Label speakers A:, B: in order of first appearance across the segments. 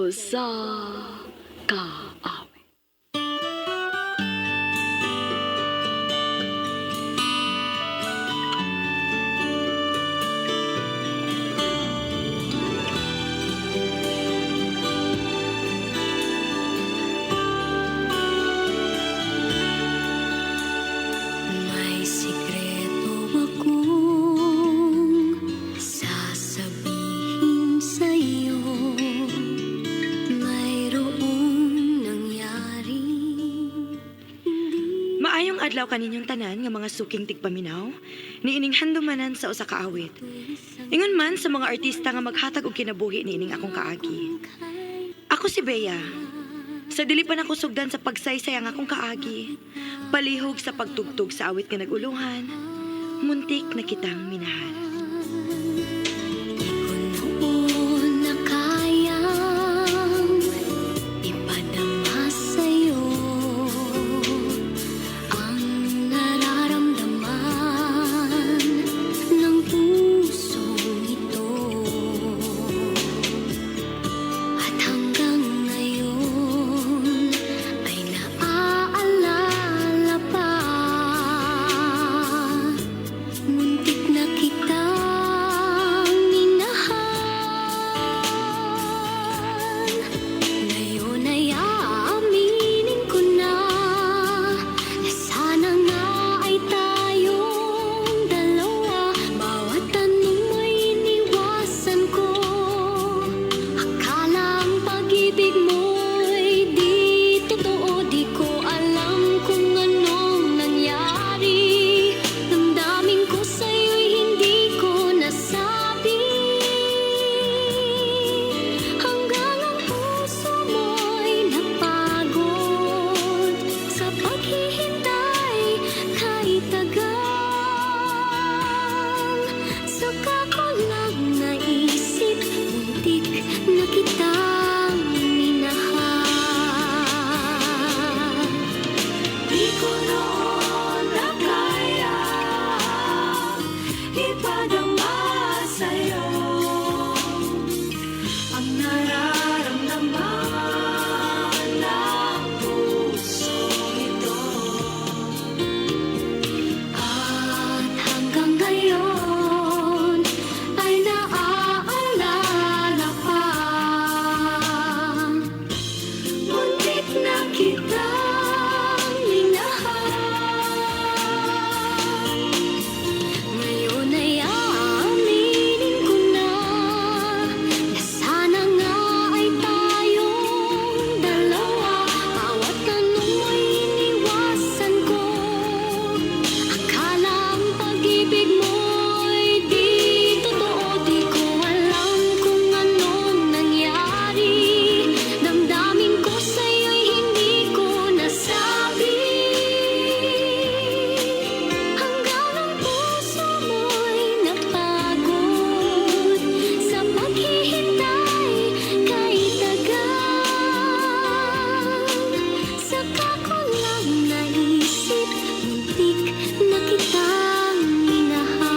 A: Sa Kaawit.
B: May sikreto akong sasabihin sa'yo. Mayroong nangyaring
C: Maayong adlaw kaninyong tanan nga mga suking tigpaminaw, niining handumanan sa usa ka awit. Ingon man sa mga artista nga maghatag og kinabuhi niining akong kaagi. Ako si Bea. Sa dili pa nako sugdan sa pagsaysay ang akong kaagi, palihog sa pagtugtog sa awit nga naguluhan, muntik na kitang minahal.
B: Di ko noon na kayang ipadama sa'yo ang nararamdaman ng pusong ito. At hanggang ngayon ay naaalala pa. Muntik na kitang minahal. Ngayon ay aaminin ko na, na sana nga ay tayong dalawa. Bawat tanong ay iniwasan ko. Akala ang pag-ibig mo'y di totoo. Di ko alam kung anong nangyari. Damdamin ko sa'yo'y hindi ko nasabi. Hanggang ang puso mo'y napagod sa paghihintay kay tagal. Saka ko lang naisip, muntik na kitang minahal.
C: Di ko noon na kaya ipadama sa'yo ang nararamdaman ng pusong ito.
B: At hanggang ngayon ay naaalala pa. Muntik na kitang minahal. Ngayon ay aaminin ko na, na sana nga ay tayong dalawa. Bawat tanong ay iniwasan ko. Akala ang pag-ibig mo'y di totoo. Di ko alam kung anong nangyari. Damdamin ko sa'yo'y hindi ko nasabi. Hanggang ang puso mo'y napagod sa paghihintay kay tagal. Saka ko lang naisip, muntik na kitang minahal.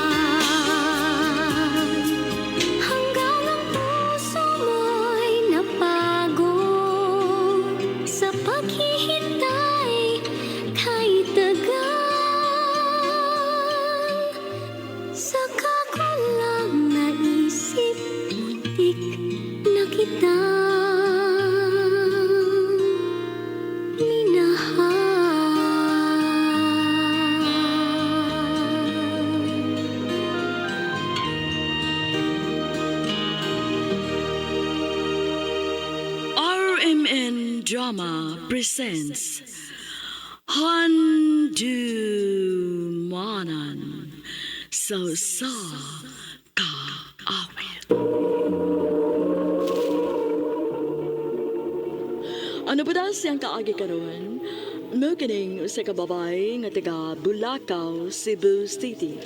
B: Hanggang ang puso mo'y napagod sa paghihintay kay tagal. Saka ko lang naisip, muntik na kitang minahal.
A: RMN Drama presents Handumanan sa Sa Kaawit. Ano ba daw siyang kaagi karon? Mo kining usa ka babae nga taga Bulacau, Cebu City.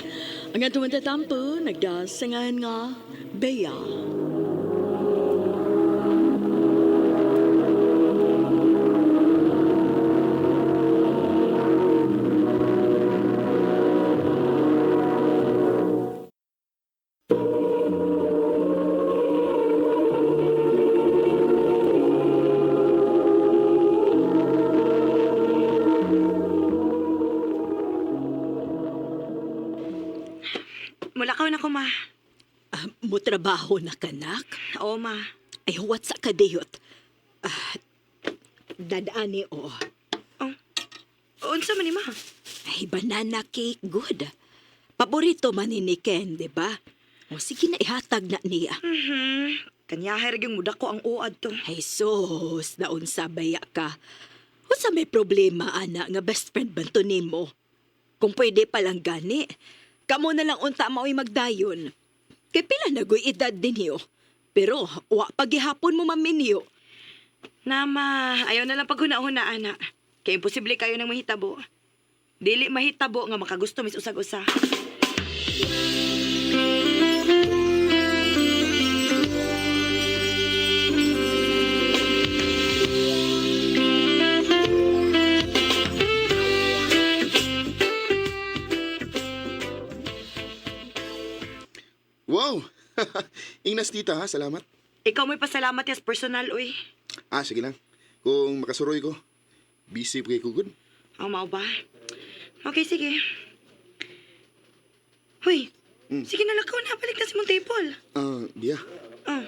A: Ang atong tatampo nagdasangan nga Bea.
C: ma.
D: Ah, mo trabaho na kanak?
C: Oo, ma.
D: Ay, huwat sa kadiyot. Ah, dadaan ni o.
C: Oh. Unsa man ni, ma?
D: Ay, banana cake, good. Paborito man ni Ken, di ba? O sige na, ihatag na niya.
C: Kanyahay ra gyud muda ko ang uad to.
D: Ay, sus, naon sa baya ka. Unsa may problema, ana, nga best friend ba to nimo? Kung pwede palang gani, kamo na lang unta mao'y magdayon. Kay pila nagoy edad ninyo. Pero, wa pagihapon mo maminyo.
C: Na, ma, ayaw na lang paghuna-huna, ana. Kay imposible kayo nang mahitabo. Dili mahitabo nga makagusto mis usag-usa.
E: Wow! Ingnas tita ha, salamat.
C: Ikaw mo'y pasalamat yas personal, uy.
E: Ah, sige lang. Kung makasuroy ko, busy pa kay ko good.
C: Ang mao ba? Okay, sige. Huy, sige na lakaw na. Balik na sa mong table.
E: Ah, biya.
C: Ah,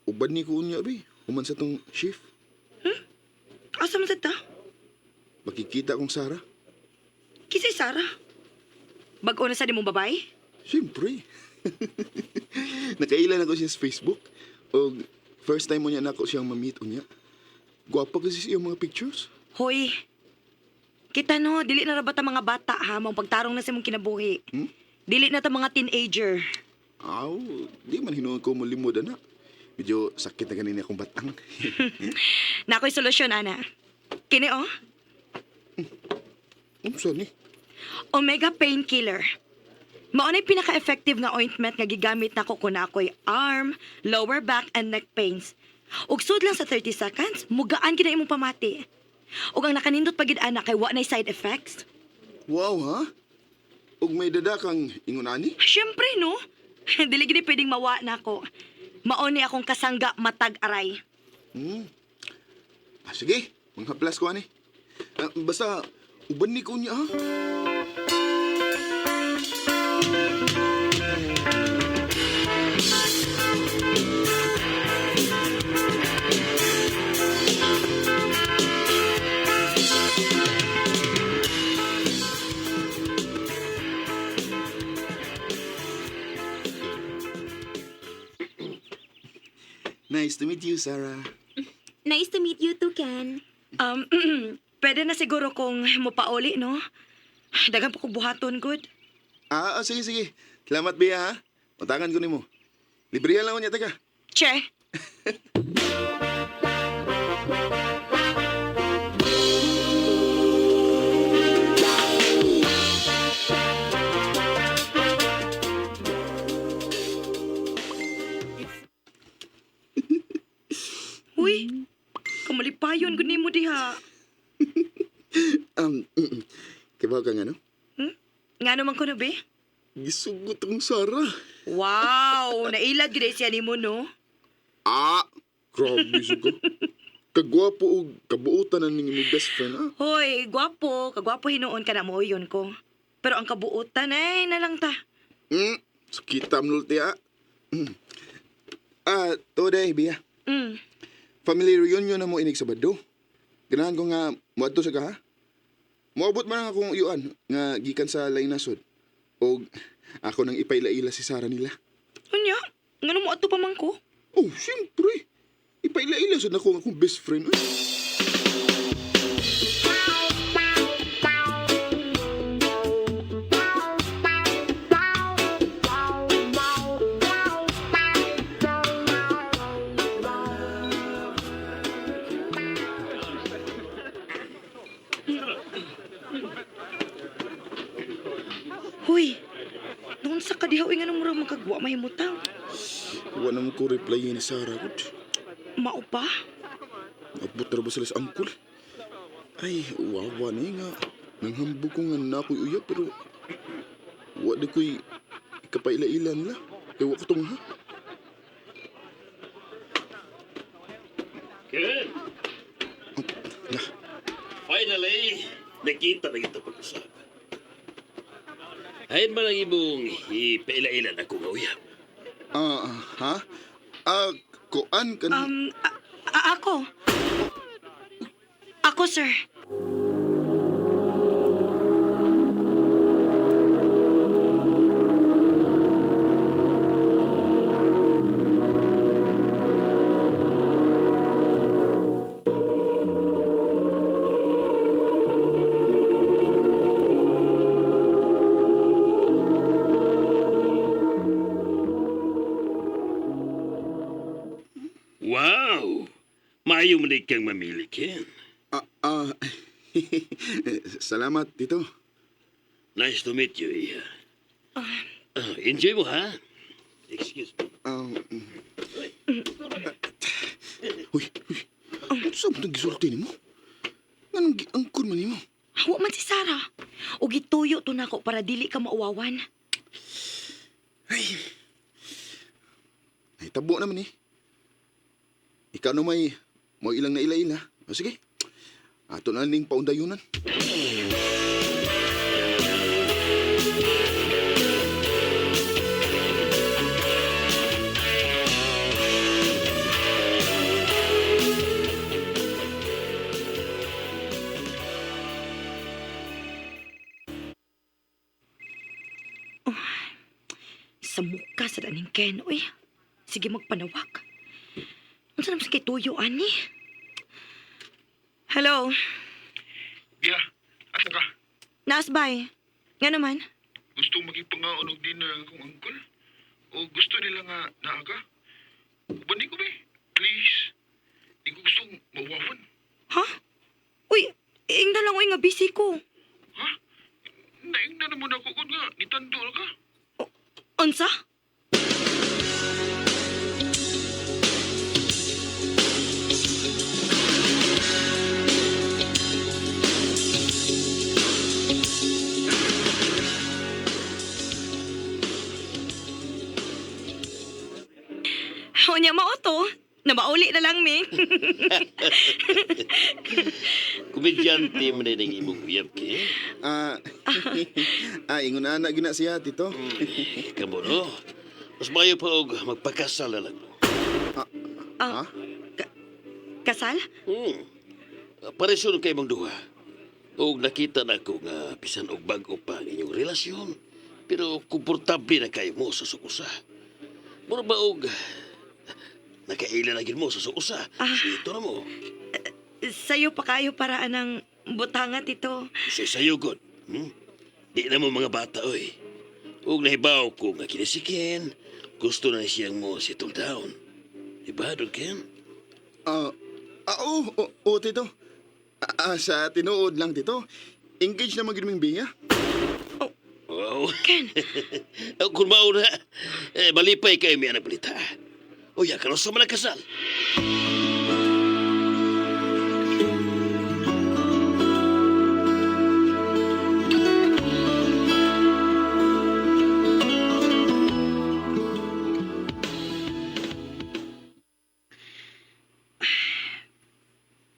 E: Ubad ni ko unya, bi. Human sa tong shift.
C: Asa man sa ta?
E: Makikita kong Sarah.
C: Kisay Sarah. Bag-o na sa di mong babae?
E: Siyempre. Nakailan ako siya sa Facebook. O first time mo niya nako siyang ma-meet unya. Gwapa kasi siya mga pictures.
C: Hoy, kita no, dili na ra ba ta mga bata ha, mong pagtarong na sa mong kinabuhi.
E: Hmm?
C: Dili na ta mga teenager.
E: Aw, di man hinuon ko molimod ana. Medyo sakit na ganun akong batang.
C: Na ako'y solusyon, ana. Kini oh,
E: Unsa ni?
C: Omega Painkiller. Mao na'y pinaka-effective nga ointment nga gigamit nako kun ako'y arm, lower back and neck pains. Ug sud lang sa 30 seconds, mugaan gid na imong pamati. Ug ang nakanindot pa gid ana kay wa na'y side effects.
E: Wow ha? Ug may dada kang ingon ani?
C: Siyempre no. Dili gid pwedeng mawa nako. Mao ni akong kasangga matag aray.
E: Hmm. Ah, sige, manghaplas ko ani. Ah, basta uban ni ko niya ha. Nice to meet you, Sarah.
B: Nice to meet you too, Ken.
C: Pwede na siguro kung mopauli, no? Dagan pa kong buhaton, good.
E: Ah, ah, sige, sige. Salamat, Bea, ha? Utangan ko nimo. Librihan lang ko niya, taga.
C: Che! Uy, kamalipayon gud nimo diha.
E: Kibaw ka nga, no?
C: Hmm? Nga naman ko na, be?
E: Gisugot akong Sarah.
C: Wow, nailad gid ay siya nimo, no?
E: Ah, grabe sugo. Kagwapo og kabuotan na ning imong best friend, ah.
C: Hoy, gwapo, kagwapo hinuon ka na mo yun ko. Pero ang kabuotan ay nalang ta.
E: Sakita mo nulti, ah. Ah, today, Bea. Family reunion na mo inig Sabado. Ganahan ko nga moadto sa ka, ha? Moabot man ang akong uyuan nga gikan sa laing nasod. Og ako nang ipaila-ila si Sarah nila.
C: Unya, ngano mo ato pa man ko?
E: Oh, siyempre. Ipaila-ila sad nako ang akong best friend. Uy.
C: Huy, doon sa kadihaw nga nang murag makagwa mahimutang.
E: Wa na mo ko reply ni Sarah. Good.
C: Mao pa?
E: Abot na ba sila sa angkol? Ay, wawa na nga. Nanghambog ko nga na ako'y uya, pero wa di ko'y kapaila-ilan la. Kaya wa ko tong ha.
F: Good.
E: Na,
F: Finally, nakita na kita pag-usap. Hain man ang imong ipaila-ila na akong uyab.
E: Ah, ha? Ah, kuan kan
C: Ako. Ako, sir.
F: Wow! Maayo man kang mamili, Ken.
E: Ah, ah, salamat, Tito.
F: Nice to meet you, Iha. Ah, enjoy mo, ha? Excuse me.
E: Uy, uy. Ano sa itong gisulti nimo? Nganong giangkon man nimo?
C: Hawa man si Sarah. O gituyo to nako para dili ka mauwawan.
E: Ay. Ay, tabo naman eh. Ikaw no may mo ilang naila-ila. O sige. Ato na ning paundayunan.
C: Sa muka sa daning Ken, uy. Sige magpanawag. Unsa naman sa kay tuyo, ani? Hello,
G: Bia, asa ka?
C: naasbay. Nga naman?
G: Gusto makipangaon og dinner ang akong uncle? O gusto nila nga naa ka? Uban ko be. Please. Di ko gustong mawawan.
C: Ha? Uy, ingna lang uy nga busy ko.
G: Ha? Naing na naman ako kun nga nitandol ka.
C: Unsa? Unya mao to. Namauli na lang mi.
F: Komedyante man din ang imong uyab, Ken.
E: Ah, ah, ingon ana gina siya, Tito.
F: Kamo, no? Mas maayo pa og magpakasal na lang mo.
C: Ah,
E: Ha?
C: kasal?
F: Hmm. Pareso kay mong duha. Og nakita na ko nga bisan og bag-o pa ang inyong relasyon. Pero komportable na kayo mo sa sukusa. Mura ba og nakaila na gid mo sa sukusa.
C: Ah.
F: Ito na mo.
C: Sayo pa kayo para anang butanga, Tito.
F: Sa sayo god. Hmm? Di na mo mga bata oy. Og nahibaw ko nga kini si Ken, gusto na siyang mo settle down. Diba, Don Ken?
E: Ah, ah, oo, oo, oo, Tito. Ah, ah, sa tinuod lang, Tito. Engage na magyud ming Bia.
F: Wow.
C: Ken,
F: Kung mauna, eh, malipay kayo may anak balita. O ya, karon sa mga kasal.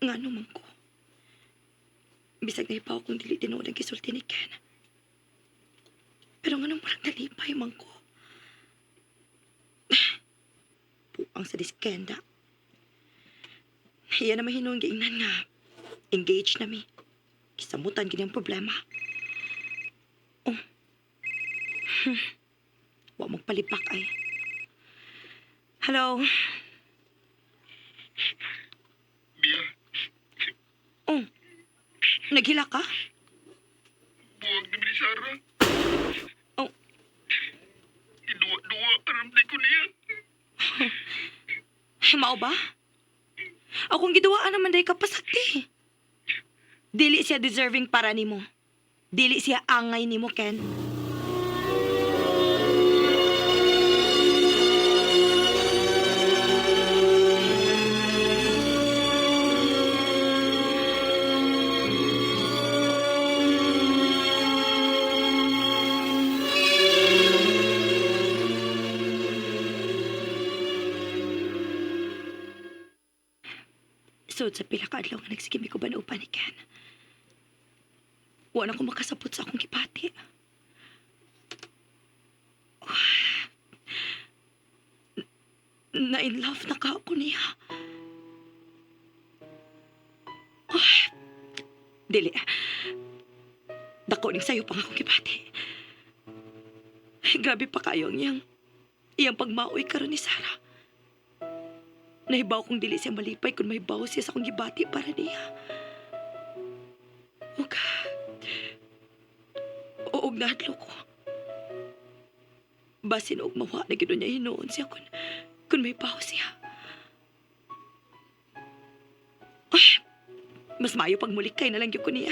C: Nga naman ko. Bisag na ipaw kung dili tinuod ang gisulti ni Ken. Pero nga nung parang nalipay man ko. Puang sa diskenda. Iya na mahinong giingnan nga. Engaged na mi. Kisamutan gini ang problema. Oh. Wa magpalipak ay. Hello.
G: Bia,
C: Oh. Naghila ka?
G: buwag ni Sarah.
C: Oh.
G: Iduwa-duwa aram di ko niya.
C: Mao ba? Akong giduwaan naman day kapasakti. Dili siya deserving para nimo. Dili siya angay nimo, Ken. Sud sa pila ka adlaw nga nagsige mi ko upan ni Ken. Wa na ko makasabot sa akong gipati. Na in love na ka ako niya. Ay, dili. Dako ning sayo pang akong gibati. Ay, grabe pa kayo ang iyang pagmaoy karon ni Sarah. Nahibaw kong dili siya malipay kung mahibaw siya sa akong gibati para niya. Ug, uog nahadlo ko. Basin og mawa na gid niya hinuon siya kun may baw siya. Ay, mas maayo pag mulikay na lang gyud ko niya.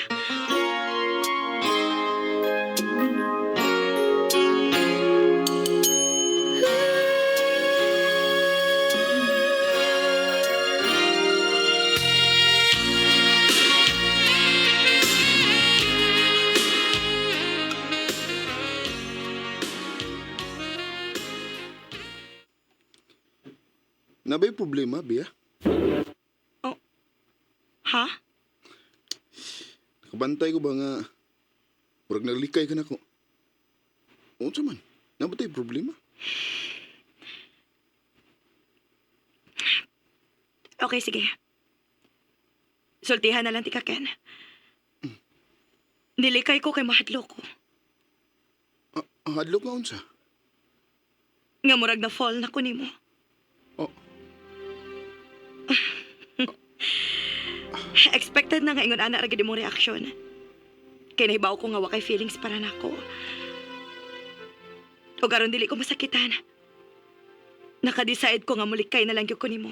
E: Nabay problema, Bea?
C: Ha?
E: Nakabantay ko ba nga murag naglikay ka nako. Unsa man? Nabatay problema?
C: Okay, sige. Sultihan na lang ti ka, Ken. Nilikay ko kay mahadlo ko.
E: Ah, hadlok nga unsa?
C: Nga murag na fall na ko nimo.
E: Oh.
C: Expected na nga ingon ana ra gid imong reaksyon. Kay nahibaw ko nga wa kay feelings para nako. O karon dili ko masakitan. Naka-decide ko nga mulikay na lang gyud ko nimo.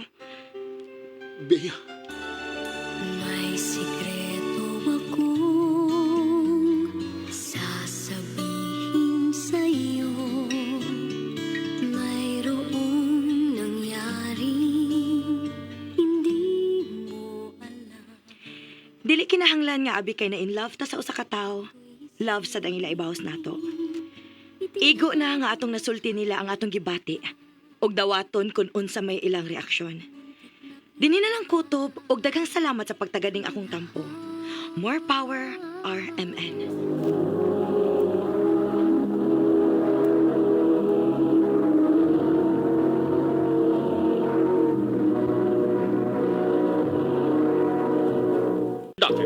E: Bea,
B: May sikreto akong sasabihin sa'yo. Mayroong nangyaring hindi mo alam.
C: Dili kinahanglan nga abi kay na in love ta sa usa ka tawo. Love sad ang ila ibahos nato. Igo na nga atong nasulti nila ang atong gibati ug dawaton kun unsa may ilang reaksyon. Dinhi na lang kutob ug daghang salamat sa pagtagad ning akong tampo. More power, RMN.
F: Doctor.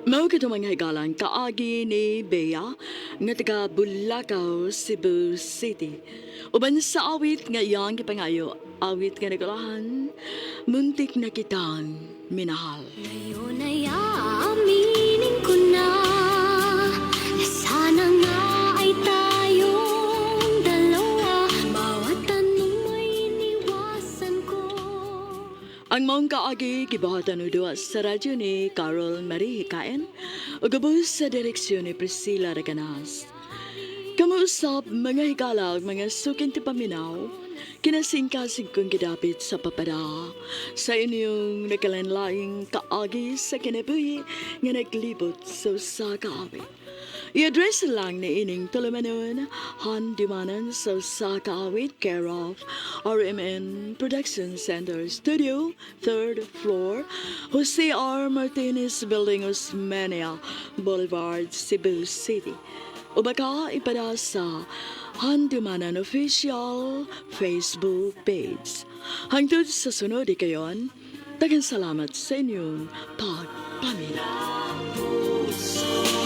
A: Mao kadto mga higalan kaagi ni Bea nga taga Bulacau, Cebu City. Uban sa awit nga iyang gipangayo, awit nga nagulahan, muntik na kitang minahal.
B: Ngayon ay aaminin ko na, na sana nga ay tayong dalawa. Bawat tanong ay iniwasan ko.
A: Ang maong kaagi gibuhatan og duwa sa radyo ni Carol Marie Hikaen ug gabos sa direksyon ni Priscilla Recanas. Kamuusap mga higala ug mga suking tipaminaw, kinasingkasing kong gidapit sa papada sa inyong nakalanlaing kaagi sa kinabuhi nga naglibot sa usa ka awit. I-address lang ni ining tulumanon, Handumanan sa usa ka awit, care of RMN Production Center Studio, 3rd floor, Jose R. Martinez Building, Osmeña Boulevard, Cebu City. O baka ipada sa Handumanan Official Facebook page. Hangtod sa sunod ikayon, daghang salamat sa inyong pagpaminaw.
B: Puso.